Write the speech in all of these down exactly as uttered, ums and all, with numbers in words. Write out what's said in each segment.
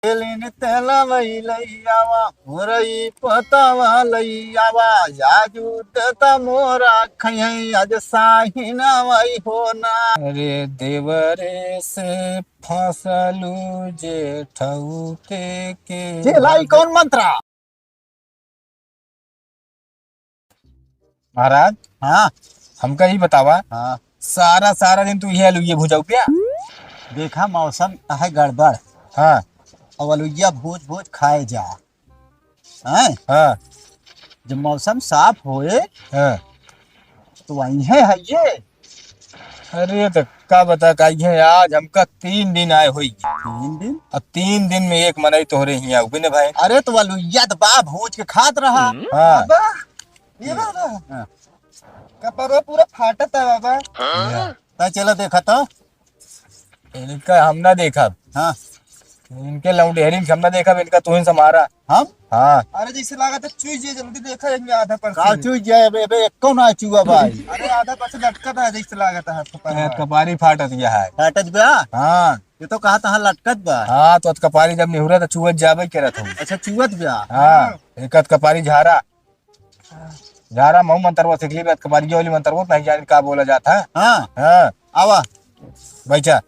लेन तेला वही लई आवा, मोरई पतावा लई आवा, जाजू देता मोरा खैहै, आज साहिना वही होना। अरे देवरे से फसलू जेठऊ के के चेला, ई कौन मंत्रा? महाराज, हाँ। हमका ई बतावा, हाँ। सारा, सारा दिन तू इहे अलुइये भुजाऊ पिया? देखा, मौसम है गड़बड़। हाँ। अब अलुइया भूज, भूज खाए जा। हैं? हाँ। जब मौसम साफ होए, हाँ। तो वही है, है ये। अरे, तो का बता, का ये आज हमका तीन दिन आए होई। तीन दिन? अब तीन दिन में एक मनई तोहरे हियाँ आऊ, बिने भाई। अरे, तो अलुइया तो बा, भूज के खात रहा। हाँ। बाबा, ये बाबा। हाँ। कपड़वा पूरा फाटत है बाबा। हाँ। ता चला देखा तो। इनका हम ना देखब। हाँ। इनके लौंडेहरिन के हम ना देखब, इनका तुहिन संभारा। हम? हाँ। अरे जैसे लागत है चुई जे, जल्दी देखा, एक में आधा का percent। चुई जे? अबे, अबे, एको ना चुआ भाई। अरे आधा percent लटकत है जैसे लागत है आपको ए, पर। कपारी फाटत यह है। फाटत बा? हाँ। ये तो कहा तहाँ लटकत बा। हाँ, तो कपारी जब निहुरा तो चुअत जाबे करत हो। अच्छा, चुअत बा? हाँ, एक कपारी झारा। झारा महू मंतरवा सीख ली, अतकबरिया वाली मंतरवा नहीं जानी का बोला जात है। हाँ। हाँ। आवा। बैठा।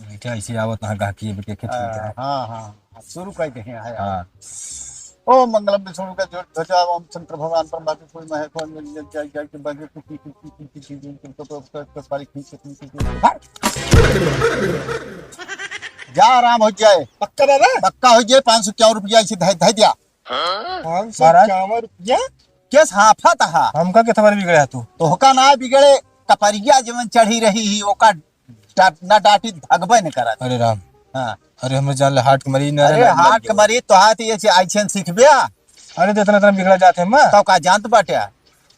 बैठा, ऐसे आवत ना गाहकी, बैठे के ठीक है। हाँ, हाँ, हाँ। शुरू कर दे हैं, हाँ। हाँ। ओम मंगलम विष्णु का जो ध्वजा, ओम शंकर भगवान पर बाकी कोई महे कौन मिल जाए, जाए, जाए, के बाकी कुछ, कुछ, कुछ, कुछ, कुछ, कुछ, कुछ, कुछ, कुछ, कुछ, कुछ, कुछ, कुछ, कुछ, कुछ, कुछ, जा, आराम हो जाए। पक्का बाबा? पक्का हो जाए, पाँच सौ इक्यावन रुपया इसे धै, धै दिया। पाँच सौ इक्यावन रुपया? केस हाफत हा। हमका के थबर बिगड़े हा तू? तोहका ना बिगड़े, कपरिया जवन चढ़ी रही ही, ओका डा-, ना डांटी भगबे न करत। अरे राम। हाँ। अरे हमें जान ले हार्ट के मरीज ना अरे रहे, हार्ट के मरीज तो हाथ ये से आइछन सीखबे। अरे तो इतना, इतना बिगड़ा जाते हैं माँ। तो का जानत बाटे?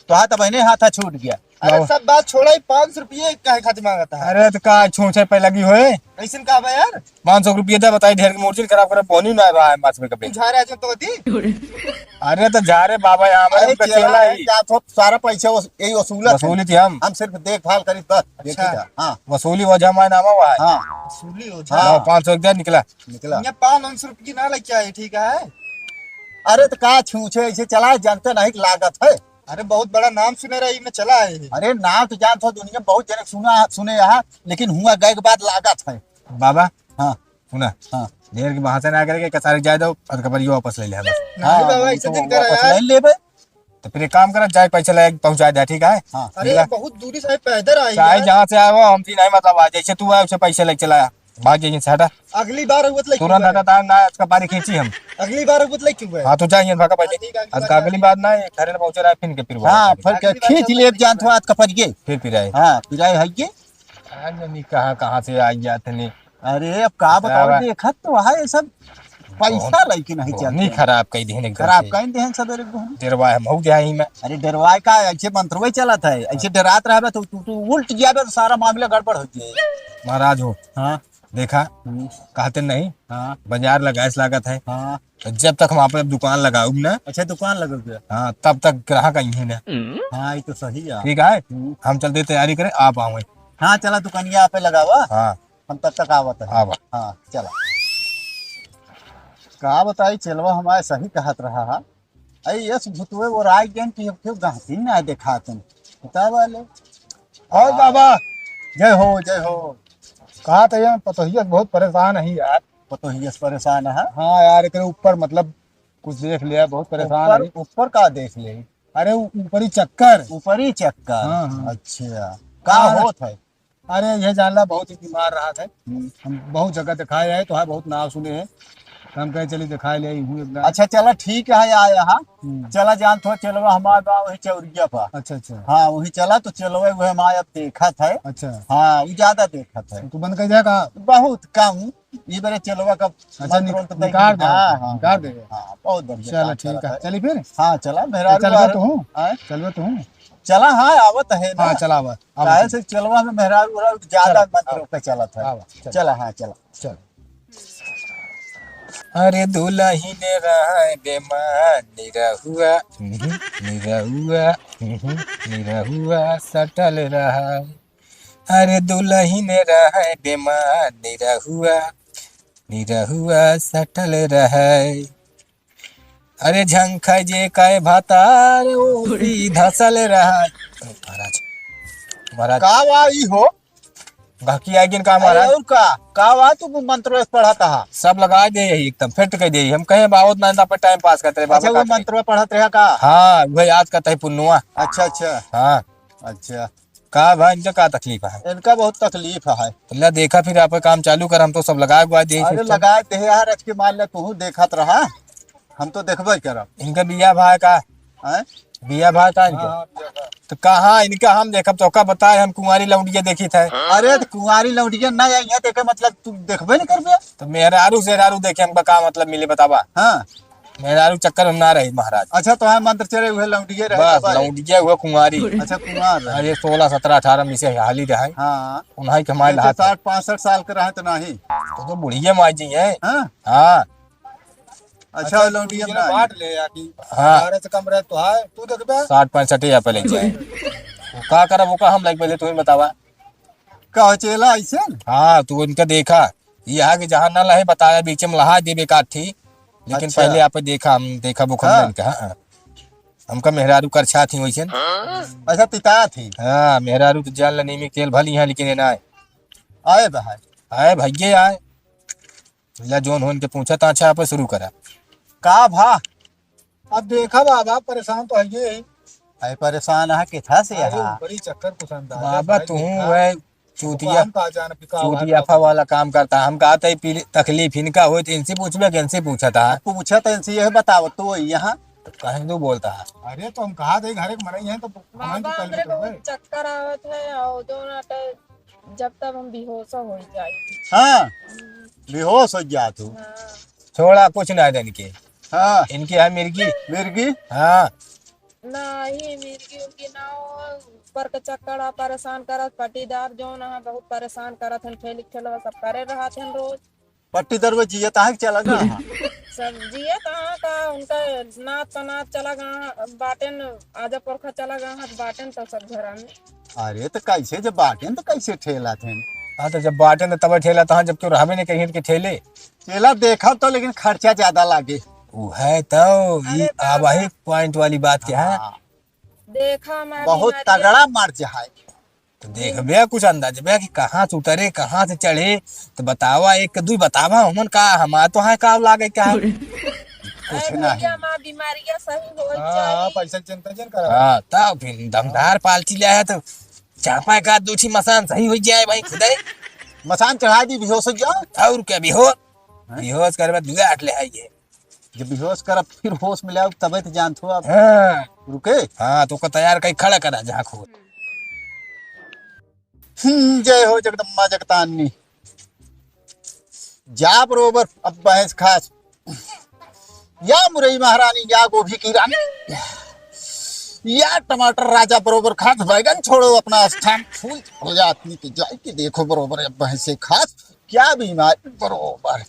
तोहार त बहिने हाथा छूट गया। अरे लाओ। सब बात छोड़ा, ई पाँच सौ रुपये काहे खातिर मांगत है? अरे तो का छूछे पे लगी होए? कैसन का बा यार? पाँच सौ रुपये दे, बताई ढेर के मूर्छिन खराब करे, बोनी ना रहा है माथ में कभी। बुझा रहा है जो तो दी। अरे तो जा रे बाबा, यहाँ हमारे अरे उनका चेला चेला है, है। क्या तो सारा पैसा वस-, यही वसूलत है। वसूली थी हम। हम सिर्फ देखभाल करी बस, अच्छा। देखी था। हाँ। वसूली वजह माय नामा हुआ है। हाँ। वसूली वजह। हाँ। लाओ, पाँच सौ एक दे, निकला। निकला। ये पाँच सौ रुपये ना लेके आए, ठीक है? अरे तो का छूछे ऐसे चला, जानते नहीं लागत है। अरे, बहुत बड़ा नाम सुने रहे, इमे चला है। अरे, नाम तो जानत हो, दुनिया में बहुत जने सुना, सुने यहाँ, लेकिन हुआ गए के बाद लागत है। बाबा, हाँ। सुना। हाँ। ढेर के बहाना ना करे के, कसारे जाए दो, और कपड़ियो वापस ले ले बस। नहीं हाँ, बाबा, वो ऐसे तो दिन करा वापस यार। ले लेबे। तो फिर एक काम करा, जाए पैसा ले पहुँचा दे, ठीक है? हाँ। अरे, निकला। बहुत दूरी से पैदल आई चाहे यार। जहाँ से आए हो, हमसे नहीं मतलब, आ, जैसे तू आए, उसे पैसे ले चला। भाग जाइए से, हटा। अगली बार हुआ तो लेके तुरंत हुआ है। हटा, तार ना, इसका बारी खींची हम। अगली बार हुआ तो लेके हुआ है। हाँ, तो जाइए, भागा पहले। हाँ, ठीक है, अगली बार आज का अगली बार ना, ये घरे पहुंचे रहा, फिर के फिर अगली बार खींच ले, जान थोड़ा हाथ का पड़ गए। फिर पिराए। हाँ, पिराए है ये। आज नहीं कहाँ, कहाँ से आ गया थे ने। अरे, अब का बताओ, बराबर। देखत तो है ये सब। पैसा बहुत, लेके नहीं बहुत चलते। नहीं खराब कह देहन एकदम खराब से। कह देहन सबेरे को। डेरवाए हम हो गया ही मैं। अरे, डेरवाए का, ऐसे मंत्रवे चलत है। ऐसे डेरात रहबे तो तू, तू उल्ट जाबे तो सारा मामला गड़बड़ हो जाए। महाराज हो। हाँ। देखा, हम्म। कहते नहीं, हाँ। बाजार लगाए से लागत है। हाँ। तो जब तक हम आपन दुकान लगाउब ना, अच्छा, दुकान लगाउब ना? हाँ, तब तक ग्राहक आई है ना। हाँ, ये तो सही है। ठीक है, हम्म। हम चलते तैयारी करें, आप आओ। हाँ, चला दुकानिया पे लगावा। हाँ। हम तब तक आवत है। आवा। हाँ, चला। का बताई, चेलवा हमारे सही कहत रहा है। अरे, यस भूतवे वो राय गेन कि अब क्यों गाहकी ना देखातन। बता वाले। और बाबा। जय हो, जय हो। कहा था ये पतोहिया बहुत परेशान है यार। पतोहिया से परेशान है? हाँ यार, एकरे ऊपर मतलब कुछ देख लिया, बहुत परेशान ऊपर, है। ऊपर का देख ले? अरे ऊ-, ऊपरी चक्कर। ऊपरी चक्कर। हाँ, हाँ। अच्छा। का हाँ। होत है? अरे, ये जानला बहुत ही बीमार रहा था। हम्म। हम बहुत जगह दिखाए आए, तो है बहुत नाव सुने हैं। तो हम कहे, "चलिए दिखाए ले, यूं एक बार।" अच्छा, चला, ठीक है, आया, हाँ। हम्म। चला, जान थो, चेलवा हमार बा, वही चौरिया पर। अच्छा, अच्छा। हाँ, वही चला, तो चेलवा वह हमारे अब देखत है। अच्छा। हाँ, वो ज्यादा देखत है। तो बंद कर दिया का? बहुत कम। ये बारे चेलवा का अच्छा, मंत्र निक-, उंत्र नहीं निकाल दे, हाँ, हाँ, निकाल दे। हाँ, बहुत बढ़िया चला, काम ठीक करत है। है। चली फिर? हाँ, चला, तो मेहरारू चलबे आ तो हूँ। हाँ? चलबे तो हूँ। चला, हाँ, आवत है ना। हाँ, चला, आवत, आवत काहे है। से चेलवा में मेहरारू उहरारू ज्यादा चला, मंत्र आवा। पे चलत है। आवा, चला। चला, हाँ, चला। चल। अरे दुलहिन रहे बेमान निरहुआ, निरहुआ, निरहुआ सटल रहा। अरे दुलहिन रहै बेमार, निरहुआ, निरहुआ सटल रहै। अरे झंखै जे कै भातार, ऊ भी धसल रहै। महाराज, महाराज। का बा ई हो? गहकी आइ गइन का महाराज? अरे और का? का बा तू मंत्र पढ़त हा? सब लगाइ देइ यही एकदम, फिट कइ देइ। हम कहे बाबा ना, ना पे टाइम पास करत रहे, बाबा अच्छा, वो का करी? मंत्र पढ़त रहा का? हाँ, वही याद करत ही पुन्नुआ। अच्छा, अच्छा। हाँ। अच्छा। का बा, इनका का तकलीफ है? इनका बहुत तकलीफ है। तो ला देखा, फिर आप काम चालू कर, हम तो सब लगा गुआ दे अरे, सब। लगा दे यार, आज के मान ले, तू देखत रहा, हम तो देखबे करब। इनका बिया भा का? हैं? बिया भा का इनका? हाँ, हाँ, बिया भा। तो कहाँ इनका हम देखब, तो का बताए, हम कुंवारी लौंडिया देखी थे। अरे, तो कुंवारी लौंडिया ना आई है, तो एकर मतलब तू देखबे नहीं करबे? तो मेहरारू सेहरारू देखे, हमका का मतलब मिले, बतावा? हाँ। मेहरारू चक्कर में ना रही महाराज। अच्छा, तो हाँ, मंत्र चले हुए लौंडिये रहे बस, बाबा रे। लौंडिये हुए कुंवारी। अच्छा, कुंवार रहे। अरे, सोलह, सत्रह, अठारह में से हाली रहे। हाँ। उन्हीं के हमारे ये तो हाथ है। साठ पैंसठ साल के रहे तो नहीं। तो, तो बुढ़िया माई जी हैं। हाँ? हाँ। अच्छा, अच्छा, लौंडिये तू ये में ना बांट ले या कि हाँ। अठारह से कम रहे तो है, तू देखबे। साठ पैंसठ ही आप ले जाए। वो का करब, वो का हम लाइक पहले तू ही बतावा। का हो चेला ऐसे? हाँ, तू इनका देखा। ये आगे जहाँ नल है, बताया, बीच में लहा देबे काठी। लेकिन अच्छा। पहले आप देखा, हम देखा बुखम हाँ। इनका, हाँ। हमका मेहरारू करछा थी वैसे। अच्छा, पिता थी। हाँ, मेहरारू तो जान लनी में तेल भली है, लेकिन ये ना आए। आए भाई। आए भैये आए। ला जोन होन के पूछा था, अच्छा, आप शुरू करा। का भा? अब देखा बाबा, परेशान तो हइये ही। अरे परेशान है, किथा से अरे है? ऊपरी चक्कर कुछ अंदाजा बाबा, भाई तू देखा। वह चूतिया, हम का जान कि का चूतिया बात फा वाला काम करता। हम कहते हैं पीली तकलीफ इनका होई तो इनसे पूछबे कि इनसे पूछा था? पूछा तो इनसे यह बताओ तो यहाँ। तो कहीं दो बोलता है। अरे तो हम कहा दे घरे के मनई हैं तो हम बाबा, तो पहले हमरे तो बहुत भाई। चक्कर आवत है और जो ना तो जब तब हम बेहोश हो जाई। हाँ, हम्म। बेहोश हो जा तू। हाँ। छोड़ा, कुछ ना दे इनके। हाँ। इनके है मिर्गी। मिर्गी? हाँ। नाही, मिर्गी उर्गी ना हो, ऊपर के चक्कर आ परेशान करत, पट्टीदार जौन है बहुत परेशान करत हन, खेल खेलवा सब करे रहत हन रोज। पट्टीदार वो जियत है कि चला गा? सब जियत है का, उनका नात पनात चला गा, बाटेन आजा पुरखा चला गा, बाटेन तो सब घरा में। अरे तो कैसे जब बाटेन तो कैसे ठेला थे? हाँ तो जब बाटेन तो तब ठेला था, जब क्यों रहबे नहीं कहीं के ठेले। ठेला देखा तो लेकिन खर्चा ज्यादा लागे। वो है तो अरे ये बाबा। आवाही पॉइंट वाली बात क्या है? हाँ। देखा हमार बहुत बीमारिया। तगड़ा मर जहाए। तो देखबे कुछ अंदाजबे कि कहाँ से उतरे, कहाँ से चढ़े, तो बतावा, एक के दुई बतावा, हमन का, हमार तो है का लागे क्या है? कुछ अरे नहीं। भैया, हमार बीमारिया सही हो हाँ, हाँ, जाई। पैसा के चिंता जिन करा। हाँ, तब फिर दमदार पालची ले आया तो चापा का दो ठी मसान सही हो जाए भाई खुदे। मसान चढ़ा दी, बेहोश हो जाओ। और क्या बेहोश? हाँ? बेहोश करे बाद दुआ आठ ले आई है। जब बेहोश करब, फिर होश में ले आओ, तबे तो जानत हो आप। हाँ। रुके। हाँ, तो को तैयार कई खड़ा करा, जहाँ खो। हम्म, जय हो जगदम्बा जगतानी। जा बरोबर, अब भैंस खास। या मुरई महारानी, या गोभी की रानी, या टमाटर राजा बरोबर खास, बैगन छोड़ो अपना स्थान, फूल हो जात नी तो जाए के देखो बरोबर, अब भैंसे खास। क्या बीमारी बरोबर?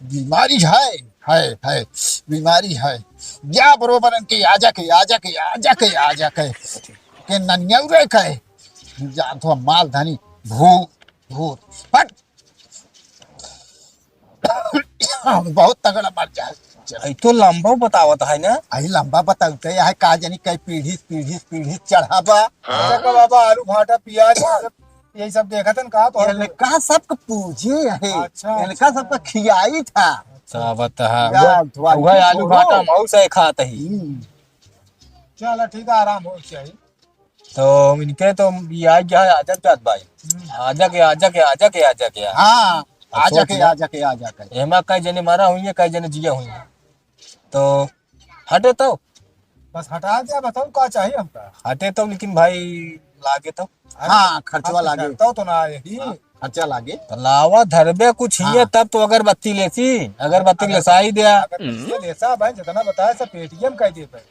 बीमारी है, है, है, बीमारी है। या बरोबर इनके आजा के, आजा के, आजा के, आजा के, के ननियौरे के। जा तो माल धनी, भूत, भूत, हट। बहुत तगड़ा मर जाए। आई तो लंबा बतावत है ना? आई लंबा बतावत है, यह का जानी कई पीढ़ी, पीढ़ी, पीढ़ी चढ़ाबा। अच्छा, का बाबा, आलू भाटा, प्याज, यही सब देखत हन का? तो इनका सबके पूजे है। अच्छा, इनका अच्छा। सबके खियाई था। अच्छा। का बता, या वह, अथवा वह आलू छोड़ो। भाटा हम से खात ही। हम्म। चला, ठीक है, आराम हो चाहिए। तो इनके तो ये आ गया है, आजक जात भाई। हम्म। आजक, आजक, आजक, आजक। हाँ, अब आजक, सोच ले। आजक, आजक। एमा कई जने मरा हुई है, कई जने जिया हुई है। तो हटे तो। बस हटा दिया, बताओ का चाहिए हमका? हटे तो, लेकिन भाई लागे तो। अरे, हाँ, खर्चवा हम तो लागे। डरता तो ना यही। हाँ, खर्चा लागे। तो लावा धरबे कुछ ही है, हाँ। तब तो अगरबत्ती लेसी, अगरबत्ती अगर-, लेसाई दिया। अगर पैसे लेसा भाई, जितना बताया सब पेटीएम कर दे भाई।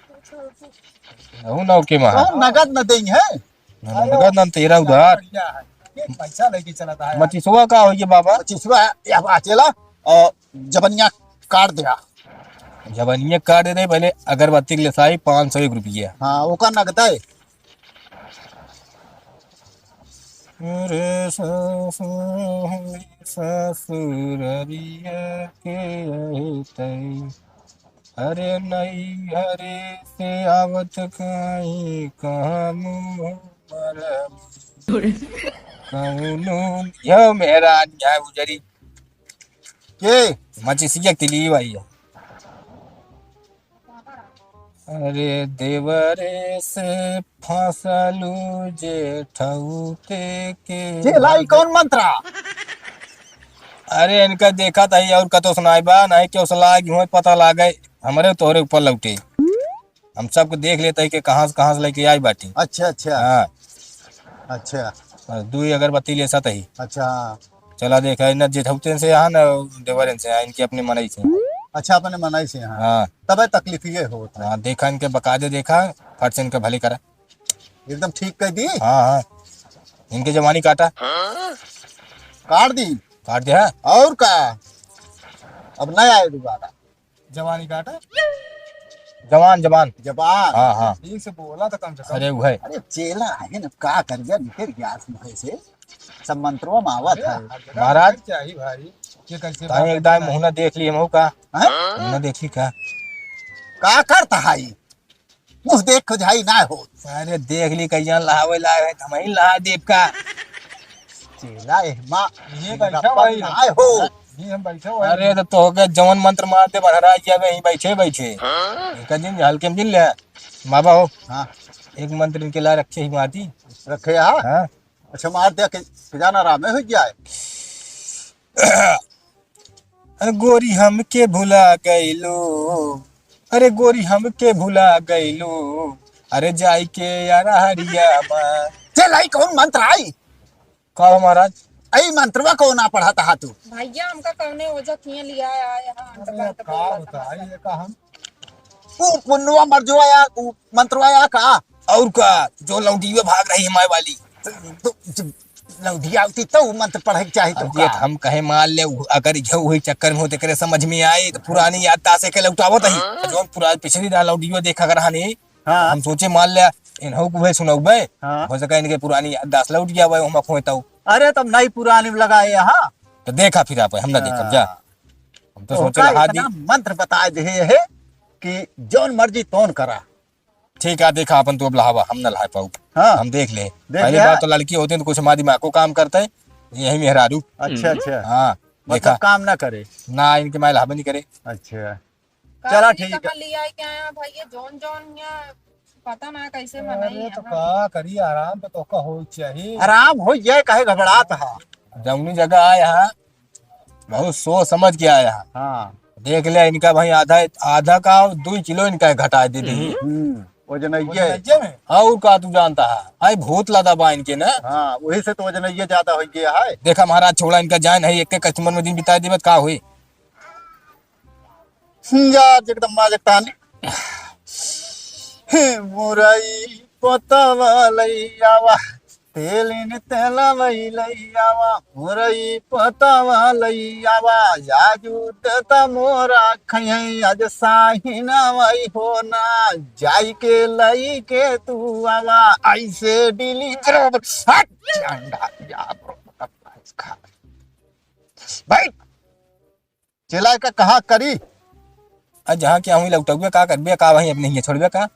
रहू ना ओके महा। तो नगद न देंगे है। ना, ना, नगद ना, तेरा उधार। बढ़िया है। ये पैसा लेके चला था यार। मचिसवा का होइए बाबा? मचिसवा, या बा, चला, और जबनिया काट दिया। जबनिया काट दे, पहले अगरबत्ती के लेसाई पाँच सौ एक रुपया। हाँ, ओका नगद है। अरे ससुर, ससुररिया के अहितई, अरे नैहरे से आवत कहीं कहाँ मुँह मरब। कौनो यो मेहरान यहाँ गुजरी। के? मचिसिया तिली भाई है। अरे देवरे से फंसलू जेठौते के। ये लाई कौन मंत्रा? अरे इनका देखा तही और कतो सुनाई बा, नहीं क्यों सलाह की होई पता लागे, हमरे तोहरे ऊपर लौटे। हम सबको देख लेते हैं कि कहाँ से, कहाँ से लेके आई बाटी। अच्छा, अच्छा। हाँ। अच्छा। बस दुई अगरबत्ती ले सा तही। अच्छा। चला देखा, इन्हें जेठौतेन से यहाँ न देवरन से यहाँ, इनके अपने मनई से। अच्छा, अपने मनई से यहाँ। हाँ। तबे तकलीफ ये होत है। हाँ, देखा इनके बकायदे देखा, फट से इनके भले करा। एकदम ठीक कह दी। हाँ, हाँ। इनके जवानी काटा। काट दी। काट दे, हाँ। और का? अब नहीं आए दोबारा। जवानी काटा। जवान, जवान। जवान। हाँ, हाँ। ठीक से बोला तो कम से कम। अरे, वह। अरे, चेला है ना, का कर गया, निकल गया मुँह से। सब मंत्रों में आवत अरे, है। हर जगह महाराज। चाहिए भाई, ये कैसे ताई बात एक दाई है? मुँह ना देख ली, हम का? हैं? मुँह ना देख ली का? का करता है? मुँह देख खुजाई ना हो। अरे देख ली, कहिया लहावे लाए है, हम ही लहा देब का? चेला एहमा ये बैठा भाई। ना हो। ये हम बैठा हुआ अरे तो तोहके जवन मंत्र मार दे, बहरा जावे, यहीं बैठे बैठे। एक दिन हल्के में दिन ले। बाबा हो। हाँ। एक मंत्र इनके ला रखे ही मार दी। रखे हाँ? हाँ। अच्छा मार दे के, के जाना आराम हो जाए। अरे गोरी हमके भुला गइलू, अरे गोरी हमके भुला गइलू, अरे जाई के यार हरिया मा। चेला ई कौन मंत्र आई? का हो महाराज? आई मंत्रवा कौन आ पढ़ा था तू? भैया हमका कौने ओझा किए लिया आया है, अंत अरे गंत का बोला बताई, समझ ये का हम? ऊ पुन्नुआ मर जो आया, ऊ मंत्रवा आया का? और का, जो लौंडियो भाग रही है माय वाली। तो जब लौंडिया आती तो ऊ मंत्र पढ़े के चाही तो अब ये का? हम कहे मान ले, उ-, अगर ये वही चक्कर में होते करे समझ में आए तो पुरानी याददाश्त के लौटावत ही। हाँ। जो पुरानी पिछली रात लौंडियो देखा कर हानि, हाँ। हम सोचे मान ले इन्हों को है सुनौबे, हाँ। हो सका इनके पुरानी याददाश्त लौट गया भाई, हम खोए तो। अरे तब नई पुरानी में लगाए यहाँ। तो देखा फिर आप, हम ना देखब जा। हाँ। हम तो तो सोचे का लहा दी। इतना मंत्र बताए दे है कि जौन मर्जी तौन करा। ठीक है, देखा अपन तो अब लहावा, हम ना लहा पाऊ। हाँ। हम देख ले। देख पहली लिया? बात तो लड़की होते हैं तो कुछ हमारे दिमाग को काम करते हैं, यही मेहरारू। अच्छा, अच्छा। हाँ, मतलब देखा। काम ना करे। ना, इनके माय लहावे नहीं करे। अच्छा। चला काली ठीक कहाँ है। लिया है क्या है भाई, ये जौन जौन यहाँ पता ना कैसे मनाई अरे तो यहाँ। का करी, आराम तो तोका हो चाहिए। आराम हो जाए, काहे घबरात है? जौनी जगह आए हैं, बहुत सोच समझ के आया है। हाँ। देख ले इनका भाई, आधा, आधा का दुई किलो इनका घटा दे दी। हम्म, वजन है ये। वजन है ये में? और का तू जानता है? आई भूत लदा बा इनके ना। हाँ, वही से तो वजन ये ज्यादा हो गया है। देखा महाराज, छोड़ा इनका, जाए नहीं, एक एक कस्टमर में दिन बिता देबे, का हुई? यार, जगदम्बा जगतानी। हे मुरई पोतवा लैयावा, तेलिन तेलवई लैयावा, मुरई पोतवा लैयावा, आजू देता मोरा खैहै, आज साहिना वई हो ना, जाई के लई के तू आवा, ऐसे डिली बरोबर, हट, अंडा, या बरोबर, खा। बैठ। चेला का कहाँ करी? आ, जहाँ क्या हुई लौटौबे का करबे, का वहीं अपने हियाँ छोड़बे का?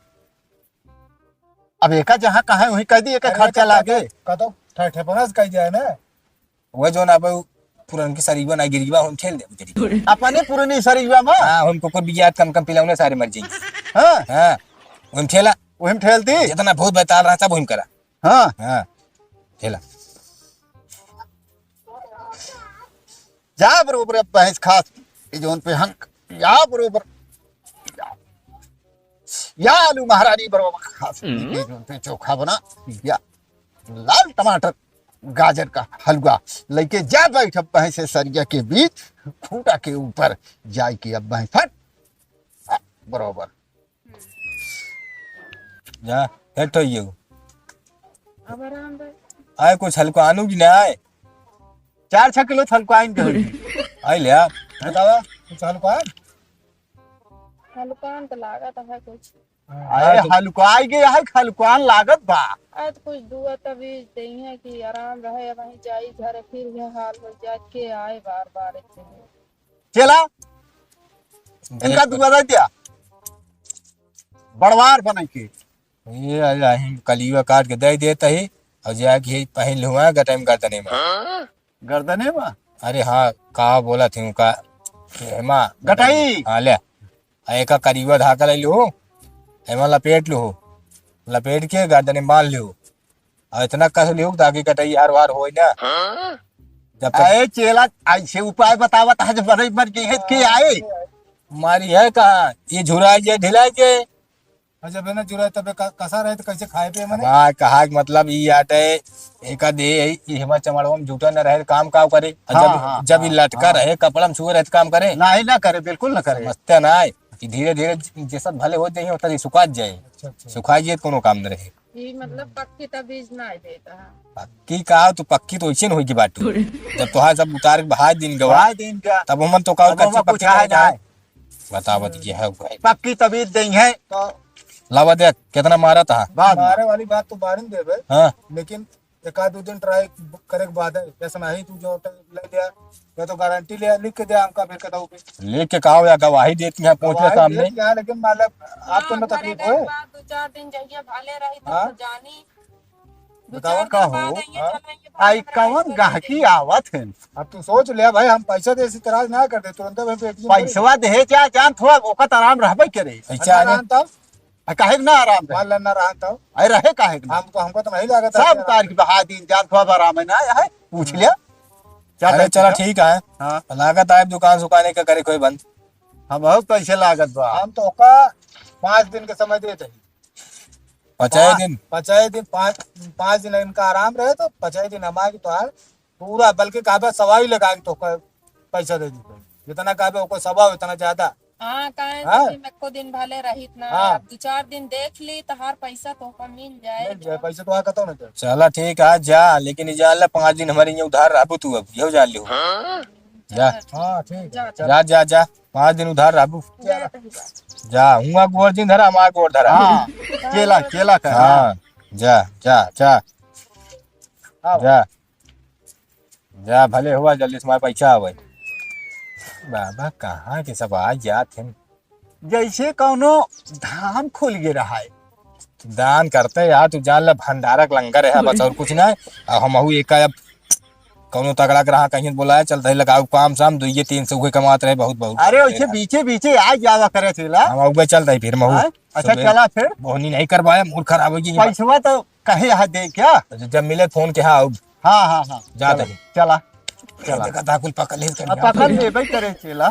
अब एका जहाँ कहाँ है, वहीं कह दी, एका अरे, खर्चा तो लागे। का तो, का तो ठे-, ठेपना से कह दिया है ना। वो जो ना, अब पुरनकी सरीबा ना गिरीबा, हम ठेल दे, गिरीबा। अपने पुरनी सरीबा में? हाँ, हम कुकुर बियात कम कम पिलाउने सारे मर जाएंगे। हाँ? हाँ, हम ठेला। वही में ठेल दी? जितना भूत बैताल रहा, सब वही में करा। हाँ। हाँ, ठेला। जा बरोबर अब भैंस खास, ये जोन पे हंक, या बरोबर, या, या आलू महारानी बरोबर खास, हम्म। ये जोन पे चोखा बना, या लाल टमाटर, गाजर का हलवा लेके जा बैठ अब भैंस सरिया के बीच, खूंटा के ऊपर जाए के अब भैंस फट, बरोबर। जा, हेठ होइए। अब आराम बा। आए कुछ हलको आनू कि ना आए? चार छह किलो हलको आइन के होई। आई ले आ। बतावा, कुछ हलको आए? हलको आन तो लागत है कुछ। अरे, हाँ, तो हलुकाई गया है, हलुकान लागत बा। अरे, तो कुछ दुआ तबीज देइहैं कि आराम रहे, अब वहीं जाई घर, फिर यह हाल हो जाए, के आए बार बार इतने। चला, इनका दुआ दे दिया, बड़वार बने के। ये अरे, हम कलियुआ काट के दे देता ही, और जाके पहन लूँगा गटाई में, गर्दने में। गर्दने में? अरे हाँ, का बोला थी उनका, हेमा। गटाई। हाँ, ले। आ, एका करिया धागा ले लिहो, एमा लपेट लिहो, लपेट के गर्दन में बांध लिहो, और इतना कस लिहो ताकि कटई हर वार होई ना। जब तक अरे चेला, ऐसे उपाय बतावत है, जो बड़े मर गई है, के आए? मारी है कहाँ? ये झुराई जाए, ढिलाई जाए। और जब है ना झुराई, तबे क-, कसा रहे तो कैसे खाए पे मने? हाँ, कहा के मतलब ई आटे, एका दे, ई हमार चमड़वा में जूता न रहे, काम का करे? और हाँ, जब, हाँ, जब ई हाँ, लटका हाँ। रहे, कपड़ा में छुए रहे, तो काम करे? नहीं, ना करे, बिल्कुल ना करे। समझते ना है कि धीरे धीरे ज-, जैसा भले हो जाइए, उतना ही सुखा जाए। अच्छा, अच्छा। सुखा जाए तो कोनो काम न रहे। ई मतलब पक्की तबीज ना देता है। पक्की का, तू पक्की तो वैसे न होई की बाटू। जब तोहार सब उतार के बहाय दिन गवा, बहाय दिन का। तब हमन तो का अब कच्ची हमें पक्की कुछ है करे ना। जाए। बतावत ये है भाई। पक्की तबीज देइहैं। तो लावा देख, कितना मारा था। बाद में। मारे वाली बात तो बाद में देबे। हाँ। लेकिन एक आध दो दिन ट्राई करे के बाद है, जैसे नहीं तू जो ले लिया, या तो गारंटी ले लिख के दे हमका, फिर कटाऊ पे। लेके का हो या गवाही देती हैं, पहुंच के गवाही सामने। देती हैं, लेकिन मतलब आप तो हाँ, ना तकलीफ करे हो। के बाद दो चार दिन जहिया भले रही तो हाँ। जानी। दो बताओ चार का दिन हो? बाद आइए, हाँ। चलो, ये आई भले कौन रही तो गाहकी आवत है? अब तू सोच ले भाई, हम पैसा दे से इतराज ना कर दे, तुरंत हम पेटीएम कर पैसवा दे, जा जान थोड़ा ओका आराम रहबे करे। अच्छा, ना आने। रहन तब? आ, काहे के ना आराम रहे? मान ला ना रहन तब? अरे रहे काहे के ना? हमको, हमको तो नहीं लागत सब है। तार की बहा दिन जान थोड़ा आराम है ना, है? पूछ लिया। क्या अरे कहते चला हो? ठीक है। हाँ। लागत है दुकान सुकाने का करे कोई बंद। हम बहुत पैसे लागत बा। हम तो ओका पाँच दिन के समय देते हैं। पचाए पाँच, दिन? पचाए दिन, पाँच, पाँच दिन इनका आराम रहे तो पचाए दिन हम आके तोहार पूरा, बल्कि कहबे सवाई लगा के तो क-, पैसा दे दी। जितना कहबे ओको सवा उतना ज्यादा। हाँ, काहे हाँ? कि एको दिन भले रहित ना, हाँ। अब दो चार दिन देख ली, तोहार पैसा तोहका मिल जाए। मिल जाए, पैसा तोहार कतौ ना जाए। चला ठीक है, जा, लेकिन ई जान ले, पाँच दिन हमारे यहाँ उधार रहबू तू, अब यहू जान लिहो। हाँ? जा। चला ठीक। हाँ, ठीक है, जा, चल। जा, जा, जा, पाँच दिन उधार रहबू। जा, तू जा। जा, हुआ गोर जिन धरा, हमार गोर धरा। हाँ, केला, केला का। हाँ, जा, जा, जा। हाँ। जा। जा, भले हुआ, जल्दी से हमार पैसा आवे। बाबा, कहाँ के सब आ जात हैं? जैसे कौनो धाम खुल गए रहा है। दान करते यार, तू जान ले, भंडारा के लंगर है, बस और कुछ ना है। अब हमहू एक अब कौनो तगड़ा के रहा, कहीं बोलाए, चलते ही लगाओ काम शाम, दो ये तीन सौ के कमात रहे, बहुत, बहुत। अरे, वैसे बीचे बीचे आ जावा करे चेला। हम अउबे चलते ही फिर महू। हाँ? अच्छा, सुबह चला फिर। बोहनी नहीं करवाए, मूड खराब हो गई। पैसवा तो कहे यहाँ दे क्या? जब मिले फोन के, हाँ, आउब। हाँ, हाँ, हाँ। जाते चला, ही। चला, चला। देखा था कुल पकड़ ले अब पकड़ लेबे करे चेला।